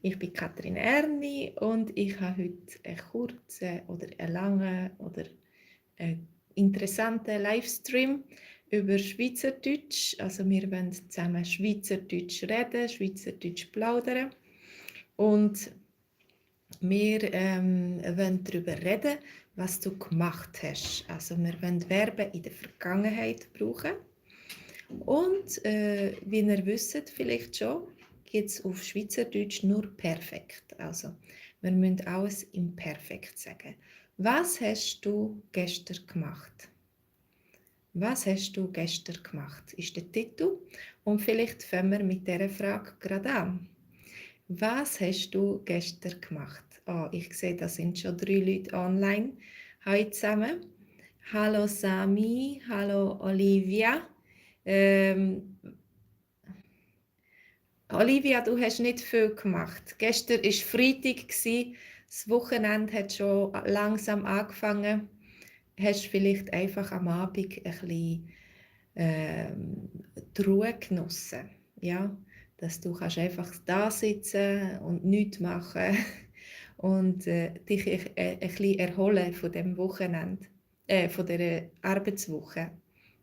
Ich bin Katrin Erni und ich habe heute einen kurzen oder einen langen oder einen interessanten Livestream über Schweizerdeutsch. Also wir wollen zusammen Schweizerdeutsch reden, Schweizerdeutsch plaudern und wir wollen darüber reden, was du gemacht hast. Also wir wollen Verben in der Vergangenheit brauchen. Und wie ihr wisst vielleicht schon, gibt es auf Schweizerdeutsch nur perfekt. Also wir müssen alles im Perfekt sagen. Was hast du gestern gemacht? Was hast du gestern gemacht, ist der Titel. Und vielleicht fangen wir mit dieser Frage gerade an. Was hast du gestern gemacht? Oh, ich sehe, da sind schon 3 Leute online. Hallo zusammen. Hallo Sami, hallo Olivia. Ähm, Olivia, du hast nicht viel gemacht. Gestern war Freitag, das Wochenende hat schon langsam angefangen. Hast vielleicht einfach am Abend ein bisschen die Ruhe genossen. Ja? Dass du kannst einfach da sitzen und nichts machen und dich ein bisschen erholen von dem Wochenende, von der Arbeitswoche.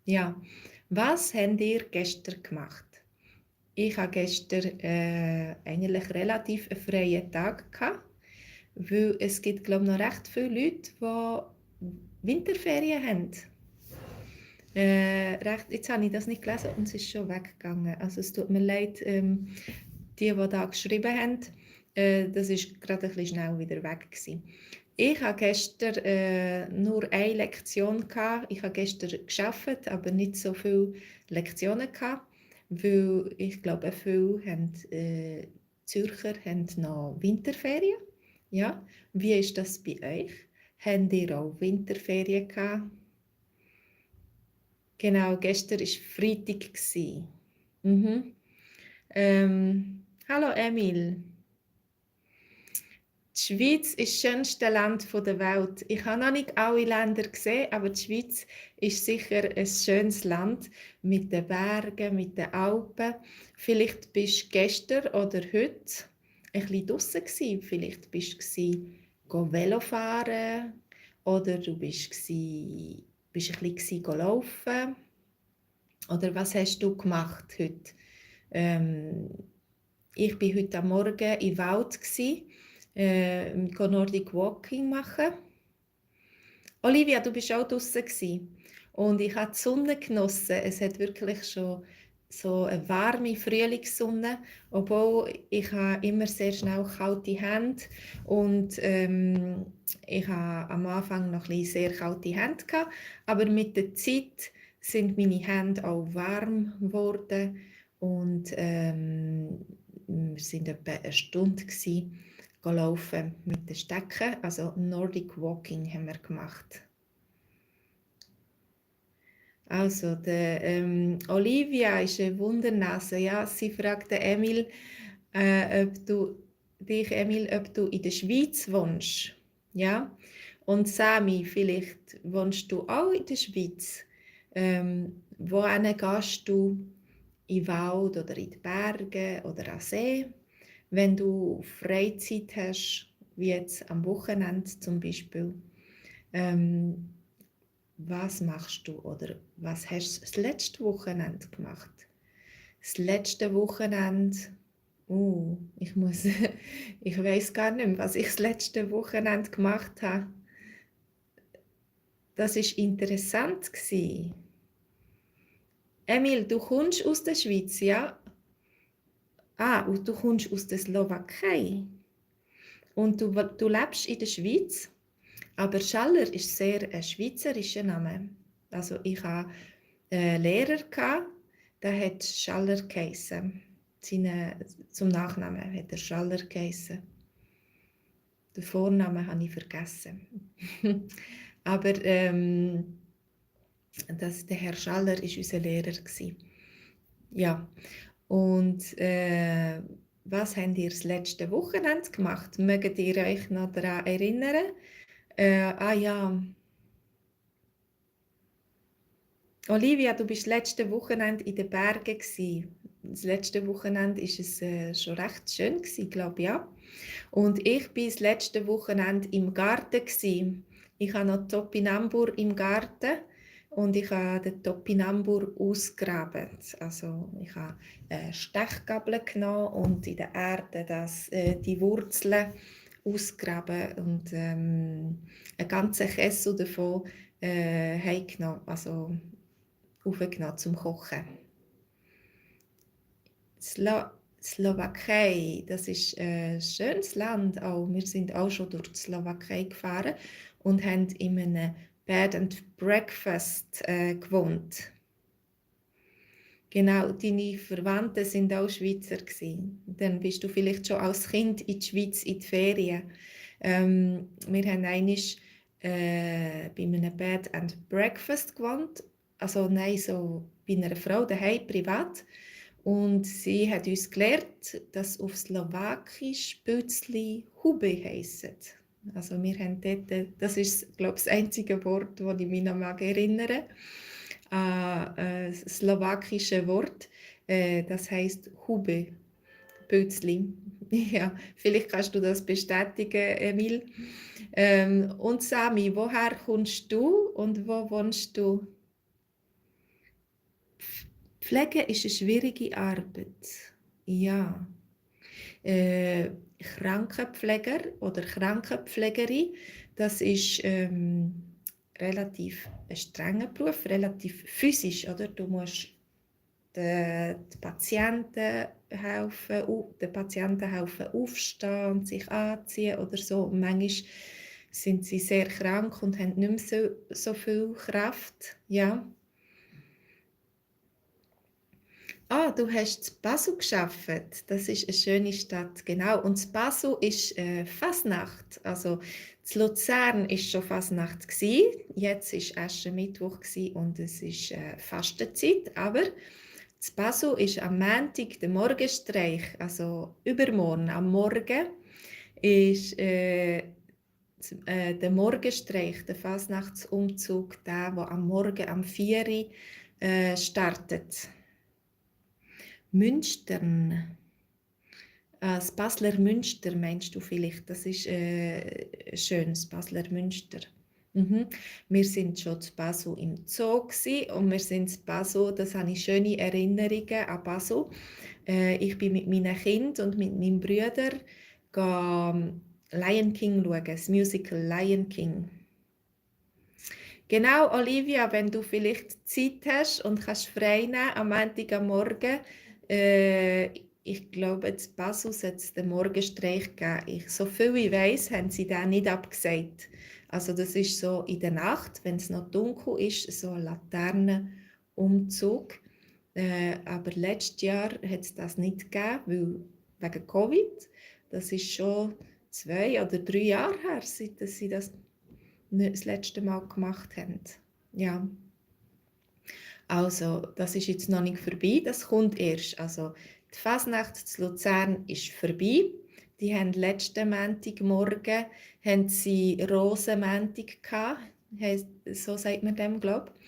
Ja. Was habt ihr gestern gemacht? Ich hatte gestern eigentlich relativ einen freien Tag gehabt, weil es gibt, glaube ich, noch recht viele Leute, die Winterferien haben. Jetzt habe ich das nicht gelesen und es ist schon weggegangen. Also es tut mir leid, die da geschrieben haben, das ist gerade ein bisschen schnell wieder weg gewesen. Ich hatte gestern nur eine Lektion gehabt. Ich habe gestern gearbeitet, aber nicht so viele Lektionen gehabt, weil ich glaube, viele Zürcher haben noch Winterferien. Ja? Wie ist das bei euch? Habt ihr auch Winterferien gehabt? Genau, gestern war Freitag. Mhm. Hallo Emil. Die Schweiz ist das schönste Land der Welt. Ich habe noch nicht alle Länder gesehen, aber die Schweiz ist sicher ein schönes Land mit den Bergen, mit den Alpen. Vielleicht bist du gestern oder heute ein bisschen draussen gewesen. Vielleicht bist du Velofahren oder du bist ein bisschen laufen. Oder was hast du gemacht heute? Ich war heute am Morgen im Wald, Nordic Walking machen. Olivia, du bist auch draussen und ich habe die Sonne genossen. Es hat wirklich schon so eine warme Frühlingssonne, obwohl ich habe immer sehr schnell kalte Hände und ich habe am Anfang noch ein bisschen sehr kalte Hände gehabt, aber mit der Zeit sind meine Hände auch warm geworden und wir sind etwa eine Stunde laufen mit den Stecken, also Nordic Walking haben wir gemacht. Also, Olivia ist eine Wundernase. Ja, sie fragte Emil, ob du ob du in der Schweiz wohnst. Ja? Und Sami, vielleicht wohnst du auch in der Schweiz. Wohin gehst du? In den Wald oder in die Berge oder an den See? Wenn du Freizeit hast, wie jetzt am Wochenende zum Beispiel, was machst du oder was hast du das letzte Wochenende gemacht? Das letzte Wochenende, ich muss, ich weiß gar nicht mehr, was ich das letzte Wochenende gemacht habe. Das ist interessant gewesen. Emil, du kommst aus der Schweiz, ja? Und du kommst aus der Slowakei. Und du lebst in der Schweiz, aber Schaller ist sehr ein schweizerischer Name. Also ich hatte einen Lehrer, der hat Schaller geheissen. Zum Nachnamen hat er Schaller geheissen. Den Vornamen habe ich vergessen. Aber der Herr Schaller war unser Lehrer. Ja, und was habt ihr das letzte Wochenende gemacht? Mögt ihr euch noch daran erinnern? Ja. Olivia, du bist letzte Wochenende in den Bergen. das letzte Wochenende ist es schon recht schön gewesen, glaube ich, ja. Und ich war das letzte Wochenende im Garten gewesen. Ich habe noch Topinambur im Garten und ich habe den Topinambur ausgegraben. Also ich habe Stechgabeln genommen und in der Erde die Wurzeln ausgegraben und einen ganzen Kessel davon heimgenommen, also aufgenommen zum Kochen. Slowakei, das ist ein schönes Land. Auch. Wir sind auch schon durch die Slowakei gefahren und haben in einem Bed and Breakfast gewohnt. Genau, deine Verwandten sind auch Schweizer gewesen. Dann bist du vielleicht schon als Kind in die Schweiz in die Ferien. Wir haben einmal bei einem Bed and Breakfast gewohnt. Also nein, so bei einer Frau daheim privat. Und sie hat uns gelehrt, dass auf Slowakisch Bützli Hube heissen. Also wir haben dort, das ist, glaube ich, das einzige Wort, das ich mich noch erinnere. Das slowakische Wort, das heißt Hube, Bützli. Ja, vielleicht kannst du das bestätigen, Emil. Und Sami, woher kommst du und wo wohnst du? Pflege ist eine schwierige Arbeit. Ja. Krankenpfleger oder Krankenpflegerin, das ist relativ ein strenger Beruf, relativ physisch, oder? Du musst den Patienten helfen aufstehen und sich anziehen oder so. Und manchmal sind sie sehr krank und haben nicht mehr so viel Kraft. Ja. Du hast in Basel gearbeitet. Das ist eine schöne Stadt, genau. Und in Basel ist Fasnacht. Also in Luzern war schon Fasnacht gsi. Jetzt war Aschermittwoch und es ist Fastenzeit. Aber in Basel ist am Montag der Morgenstreich, also übermorgen am Morgen ist der Morgenstreich, der Fasnachtsumzug, der am Morgen am 4 Uhr startet. Münstern. Das Basler Münster meinst du vielleicht? Das ist schön, das Basler Münster. Mhm. Wir sind schon zu Basel im Zoo und wir sind zu Basel, das habe ich schöne Erinnerungen an Basel. Ich bin mit meinen Kindern und mit meinem Bruder Lion King schauen, das Musical Lion King. Genau, Olivia, wenn du vielleicht Zeit hast und kannst frei nehmen am Montag am Morgen, ich glaube, in Basel sollte es den Morgenstreich geben. So viel ich weiss, haben sie den nicht abgesagt. Also das ist so in der Nacht, wenn es noch dunkel ist, so ein Laternenumzug. Aber letztes Jahr hat es das nicht gegeben, weil wegen Covid. Das ist schon 2 oder 3 Jahre her, seit sie das letzte Mal gemacht haben. Ja. Also, das ist jetzt noch nicht vorbei, das kommt erst. Also, die Fasnacht zu Luzern ist vorbei. Die haben letzten Montagmorgen Rosenmontag gehabt, so sagt man dem, glaube ich.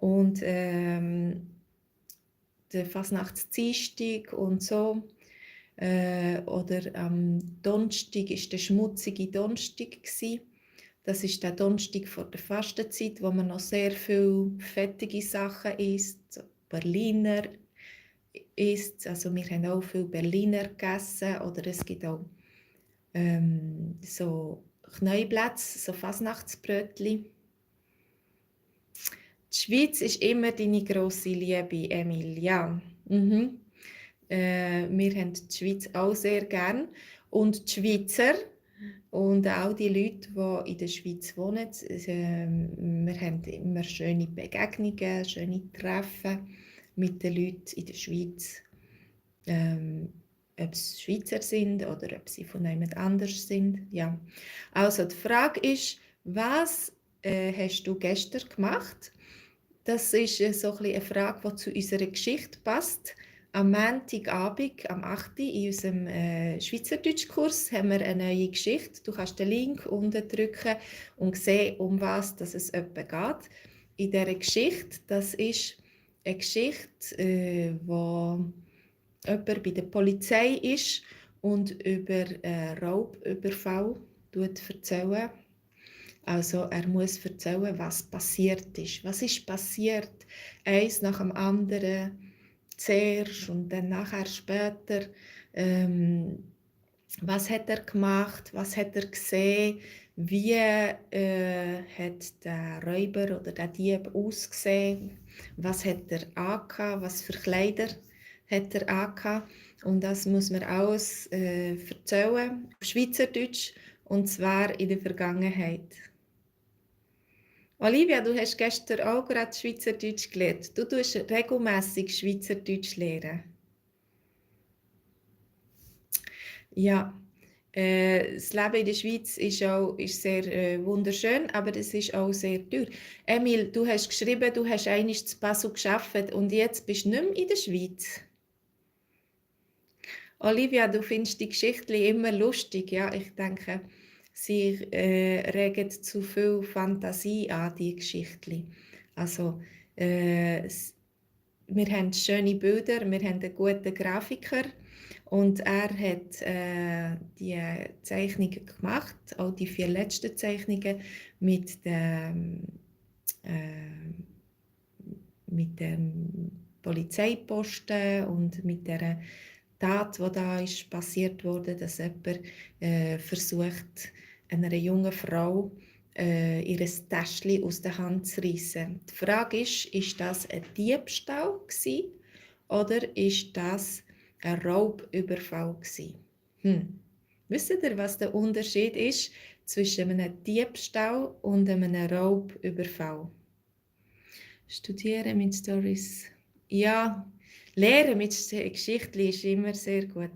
Und der Fasnachtsdienstag und so. Oder am Donnerstag war der schmutzige Donnerstag. Das ist der Donnerstag vor der Fastenzeit, wo man noch sehr viele fettige Sachen isst, so Berliner isst. Also wir haben auch viel Berliner gegessen oder es gibt auch so Knäublätze, so Fasnachtsbrötchen. Die Schweiz ist immer deine grosse Liebe, Emil. Ja. Mhm. Wir haben die Schweiz auch sehr gern und die Schweizer und auch die Leute, die in der Schweiz wohnen. Wir haben immer schöne Begegnungen, schöne Treffen mit den Leuten in der Schweiz. Ob es Schweizer sind oder ob sie von jemand anders sind. Ja. Also die Frage ist, was hast du gestern gemacht? Das ist so ein bisschen eine Frage, die zu unserer Geschichte passt. Am Montagabend, am 8. in unserem Schweizerdeutschkurs, haben wir eine neue Geschichte. Du kannst den Link unten drücken und sehen, um was es etwa geht. In dieser Geschichte, das ist eine Geschichte, wo jemand bei der Polizei ist und über Raubüberfall erzählen. Also er muss erzählen, was passiert ist. Was ist passiert? Eins nach dem anderen, zuerst und dann nachher später. Was hat er gemacht? Was hat er gesehen? Wie hat der Räuber oder der Dieb ausgesehen? Was hat er angehabt? Was für Kleider hat er angehabt? Und das muss man alles erzählen, auf Schweizerdeutsch, und zwar in der Vergangenheit. Olivia, du hast gestern auch gerade Schweizerdeutsch gelernt. Du tust regelmässig Schweizerdeutsch lernen. Ja, das Leben in der Schweiz ist sehr wunderschön, aber es ist auch sehr teuer. Emil, du hast geschrieben, du hast einmal zu Basel gearbeitet und jetzt bist du nicht mehr in der Schweiz. Olivia, du findest die Geschichten immer lustig. Ja, ich denke, sie regen zu viel Fantasie an, die Geschichten. Also, wir haben schöne Bilder, wir haben einen guten Grafiker und er hat die Zeichnungen gemacht, auch die 4 letzten Zeichnungen mit dem Polizeiposten und mit der Tat, die da ist passiert wurde, dass jemand versucht, einer jungen Frau ihr Täschchen aus der Hand zu reissen. Die Frage ist das ein Diebstahl gewesen, oder ist das ein Raubüberfall gewesen? Wisst ihr, was der Unterschied ist zwischen einem Diebstahl und einem Raubüberfall? Studieren mit Stories. Ja, Lehren mit Geschichten ist immer sehr gut.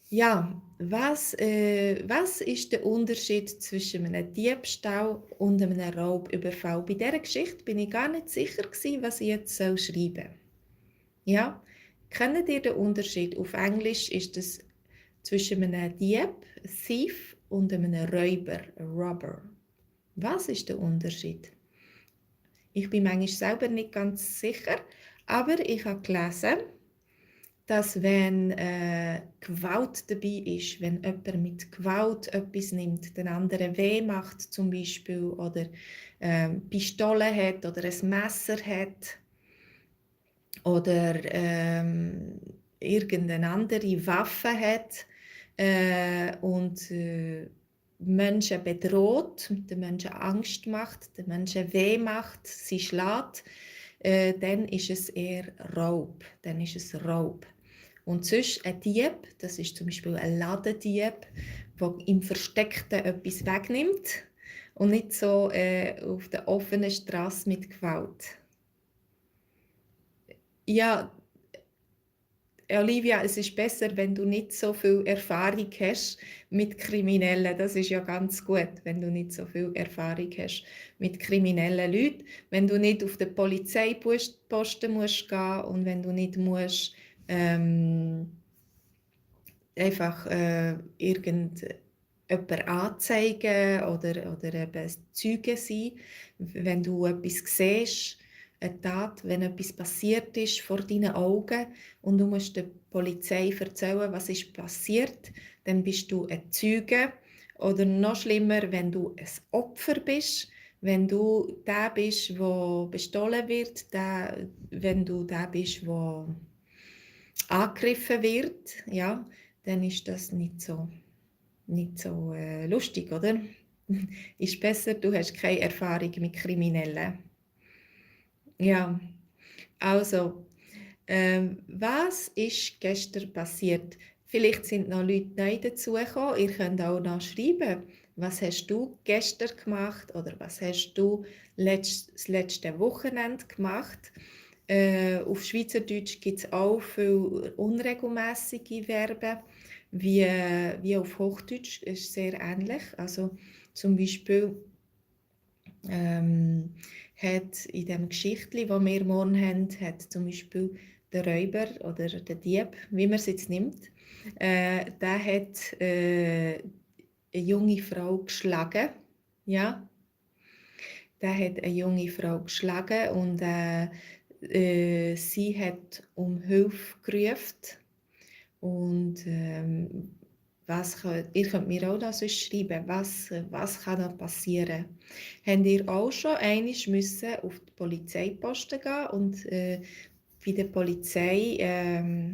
Ja, was ist der Unterschied zwischen einem Diebstahl und einem Raubüberfall? Bei dieser Geschichte bin ich gar nicht sicher gewesen, was ich jetzt schreiben soll. Ja, kennt ihr den Unterschied? Auf Englisch ist es zwischen einem Dieb, Thief, und einem Räuber, Robber. Was ist der Unterschied? Ich bin manchmal selber nicht ganz sicher, aber ich habe gelesen, dass wenn Gewalt dabei ist, wenn jemand mit Gewalt etwas nimmt, den anderen weh macht zum Beispiel, oder Pistole hat oder ein Messer hat oder irgendeine andere Waffe hat und Menschen bedroht, den Menschen Angst macht, den Menschen weh macht, sie schlägt, dann ist es eher Raub. Dann ist es Raub. Und sonst ein Dieb, das ist zum Beispiel ein Ladendieb, der im Versteckten etwas wegnimmt und nicht so auf der offenen Straße mit Gewalt. Ja, Olivia, es ist besser, wenn du nicht so viel Erfahrung hast mit Kriminellen. Das ist ja ganz gut, wenn du nicht so viel Erfahrung hast mit kriminellen Leuten. Wenn du nicht auf den Polizeiposten musst gehen und wenn du nicht musst einfach irgendjemanden anzeigen oder eben Zeuge sein, wenn du etwas siehst, eine Tat, wenn etwas passiert ist vor deinen Augen und du musst der Polizei erzählen, was ist passiert, dann bist du ein Zeuge. Oder noch schlimmer, wenn du ein Opfer bist, wenn du der bist, der bestohlen wird, wenn du der bist, der angegriffen wird, ja, dann ist das nicht so lustig, oder? Ist besser, du hast keine Erfahrung mit Kriminellen. Ja, also, was ist gestern passiert? Vielleicht sind noch Leute neu dazugekommen. Ihr könnt auch noch schreiben, was hast du gestern gemacht oder was hast du das letzte Wochenende gemacht? Auf Schweizerdeutsch gibt es auch viele unregelmäßige Verben, wie auf Hochdeutsch, ist sehr ähnlich. Also zum Beispiel hat in dem Geschichtli, das wir morgen haben, hat zum Beispiel der Räuber oder der Dieb, wie man es jetzt nimmt, der hat eine junge Frau geschlagen. Ja? Der hat eine junge Frau geschlagen und sie hat um Hilfe gerufen und ihr könnt mir auch noch sonst schreiben, was kann noch passieren. Habt ihr auch schon einmal müssen auf die Polizeiposten gehen und bei der Polizei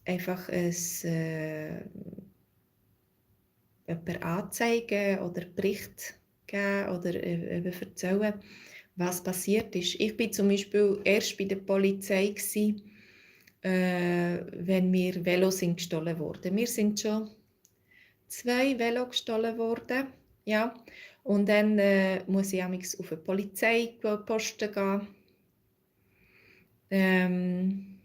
einfach jemanden anzeigen oder Bericht geben oder erzählen, was passiert ist. Ich bin zum Beispiel erst bei der Polizei gewesen, wenn mir Velos sind gestohlen wurden. Mir sind schon 2 Velos gestohlen worden, ja. Und dann muss ich amigs auf eine Polizeiposten gehen.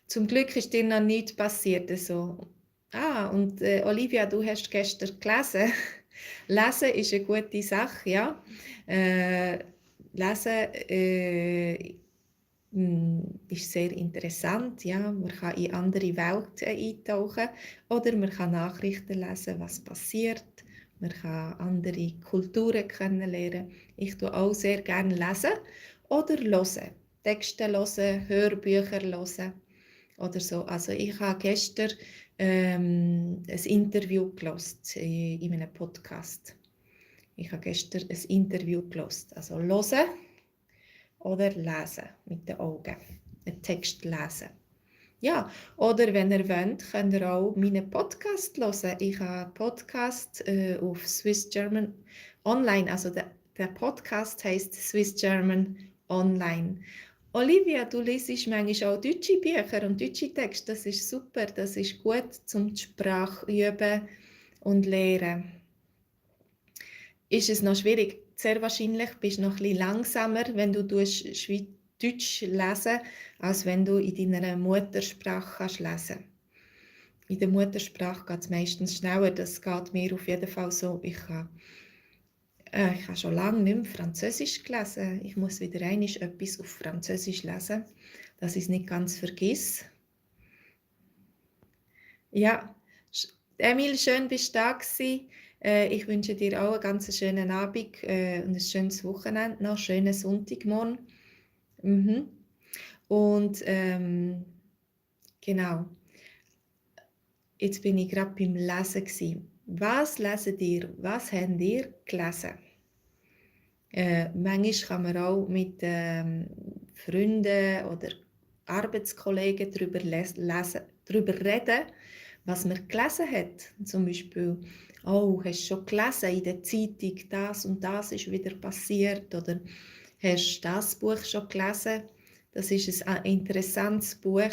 Zum Glück ist dir noch nichts passiert. Also. Und Olivia, du hast gestern gelesen. Lesen ist eine gute Sache, ja. Lesen ist sehr interessant, ja. Man kann in andere Welten eintauchen oder man kann Nachrichten lesen, was passiert. Man kann andere Kulturen kennenlernen. Ich tue auch sehr gerne lesen oder hören. Texte hören, Hörbücher hören oder so. Also ich habe gestern ein Interview gehört in einem Podcast. Ich habe gestern ein Interview gehört. Also hören oder lesen mit den Augen. Einen Text lesen. Ja, oder wenn ihr wollt, könnt ihr auch meinen Podcast hören. Ich habe einen Podcast auf Swiss German Online. Also der Podcast heisst Swiss German Online. Olivia, du liest manchmal auch deutsche Bücher und deutsche Texte. Das ist super, das ist gut zum die Sprache üben und lernen. Ist es noch schwierig? Sehr wahrscheinlich bist du noch ein bisschen langsamer, wenn du Deutsch lesen, als wenn du in deiner Muttersprache kannst lesen. In der Muttersprache geht es meistens schneller. Das geht mir auf jeden Fall so. Ich habe schon lange nicht mehr Französisch gelesen. Ich muss wieder einmal etwas auf Französisch lesen, dass ich es nicht ganz vergesse. Ja, Emil, schön bist du da gewesen. Ich wünsche dir auch einen ganz schönen Abend und ein schönes Wochenende noch, schönen Sonntagmorgen. Und genau, jetzt bin ich gerade beim Lesen gewesen. Was lesen ihr? Was habt ihr gelesen? Manchmal kann man auch mit Freunden oder Arbeitskollegen darüber reden, was man gelesen hat. Zum Beispiel, oh, hast du schon gelesen in der Zeitung, das und das ist wieder passiert? Oder hast du das Buch schon gelesen? Das ist ein interessantes Buch.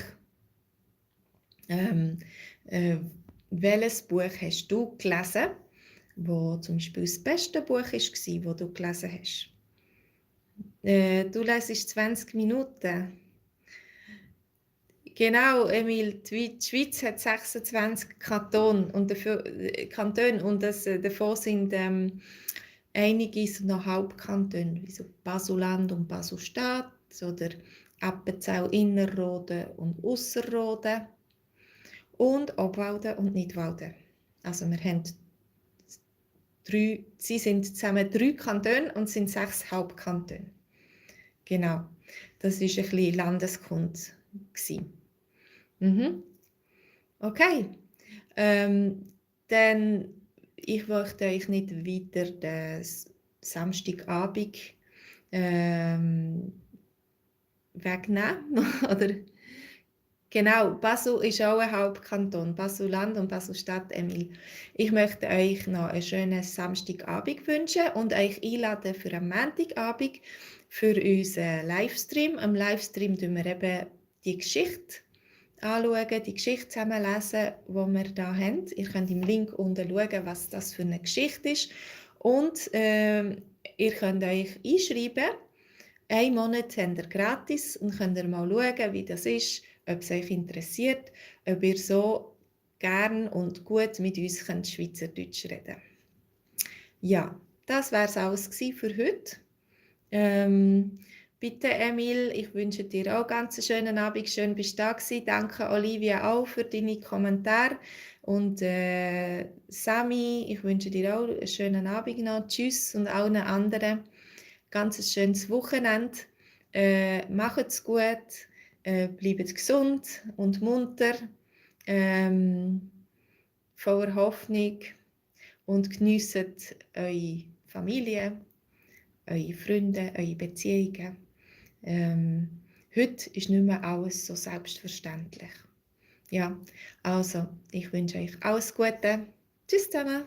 Welches Buch hast du gelesen, wo zum Beispiel das beste Buch war, das du gelesen hast? Du lesest 20 Minuten. Genau, Emil, die Schweiz hat 26 Kantone und davon sind einige so noch Hauptkantone, wie so Basel-Land und Basel-Stadt oder Appenzell Innerrhoden und Ausserrhoden und Obwalden und Nidwalden. Also wir haben sie sind zusammen 3 Kantone und sind 6 Hauptkantone. Genau, das war ein bisschen Landeskunde. Okay, dann ich möchte euch nicht weiter den Samstagabend wegnehmen. Oder genau, Basel ist auch ein Hauptkanton, Basel-Land und Basel-Stadt, Emil. Ich möchte euch noch einen schönen Samstagabend wünschen und euch einladen für einen Montagabend für unseren Livestream. Am Livestream tun wir eben die Geschichte anschauen, die Geschichte zusammenlesen, die wir hier haben. Ihr könnt im Link unten schauen, was das für eine Geschichte ist. Und ihr könnt euch einschreiben. 1 Monat habt ihr gratis und könnt ihr mal schauen, wie das ist, ob es euch interessiert, ob ihr so gern und gut mit uns Schweizerdeutsch reden könnt. Ja, das wäre es alles für heute. Bitte, Emil, ich wünsche dir auch ganz einen schönen Abend. Schön, bist du da gewesen. Danke, Olivia, auch für deine Kommentare. Und Sami, ich wünsche dir auch einen schönen Abend noch. Tschüss und allen anderen. Ganz ein schönes Wochenende. Macht es gut, bleibt gesund und munter, voller Hoffnung und geniesst eure Familie, eure Freunde, eure Beziehungen. Heute ist nicht mehr alles so selbstverständlich. Ja, also ich wünsche euch alles Gute. Tschüss zusammen.